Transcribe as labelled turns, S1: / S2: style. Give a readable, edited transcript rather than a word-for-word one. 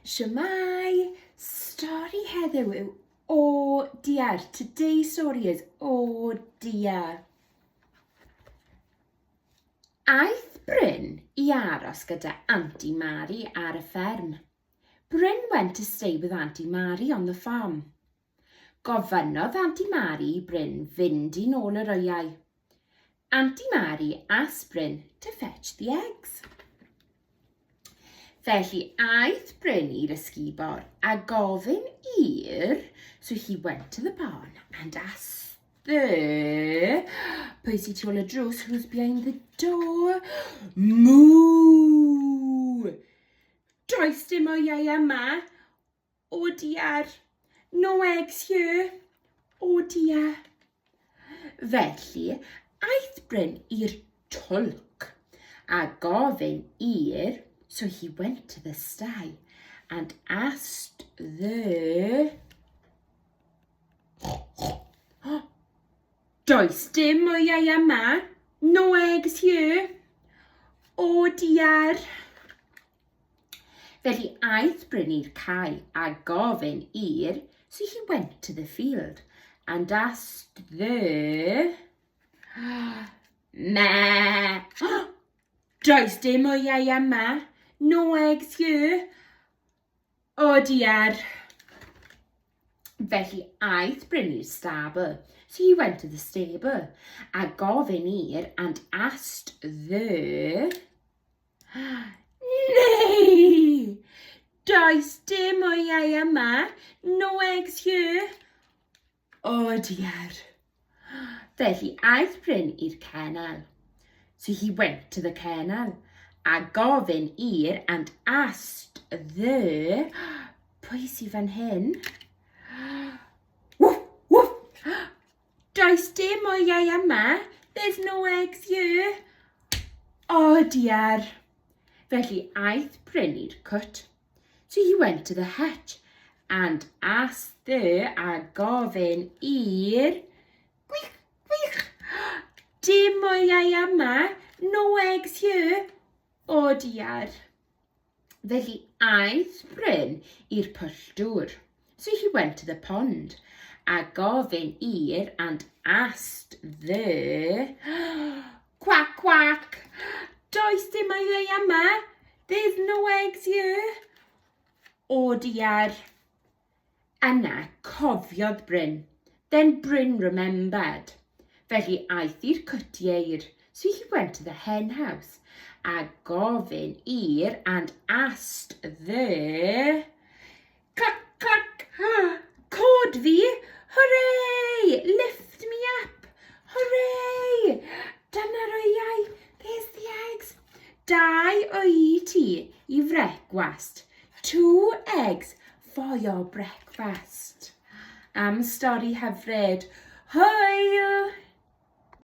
S1: Shwmae! Stori heddiw yw O Dear. Today's story is O Dear. Aeth Bryn i aros gyda Auntie Mari ar y fferm. Bryn went to stay with Auntie Mari on the farm. Gofynnodd Auntie Mari i Bryn fynd i nôl yr wyau. Auntie Mari asked Bryn to fetch the eggs. Felly aeth Bryn i'r ysgubor a gofyn i'r... So he went to the barn and asked the... Pwy sy'n tu ôl y drws? Who's behind the door? Moo! Does dim wyau yma. Oh dear, no eggs here. Oh dear. Felly, aeth Bryn i'r twlc a gofyn i'r... So he went to the sty and asked the... Does dim wyau yma. No eggs here. Oh dear. Felly aeth Bryn i'r cae a gofyn i'r So he went to the field and asked the Me! Does dim wyau yma. No eggs here. Oh dear. Felly aeth Bryn i'r stable. So he went to the stable. A gofyn i'r and asked the Nay! Does dim wyau yma. No eggs here. Oh dear. Felly aeth Bryn i'r cenel. So he went to the kennel. A gofyn i'r and asked the... Pwy sydd fan hyn? Woof, woof! Does dim wyau yma. There's no eggs here. Oh dear. Felly aeth Bryn i'r cwt. So he went to the hut and asked the a gofyn i'r Gwych, gwych! Dim wyau yma. No eggs here. Oh dear. Felly aeth Bryn i'r pwll dŵr. So he went to the pond a gofyn i'r and asked the Quack, quack! Does dim wyau yma. There's no eggs here. Oh dear. Yna cofiodd Bryn. Then Bryn remembered. Felly aeth i'r cwt ieir. So he went to the hen house. A gofyn i'r and asked the Cluck, cluck! Cod fi! Hooray! Lift me up! Hooray! Dyna'r wyau! There's the eggs! Dau wy i ti i frecwast. Two eggs for your breakfast. Am stori hyfryd. Hwyl!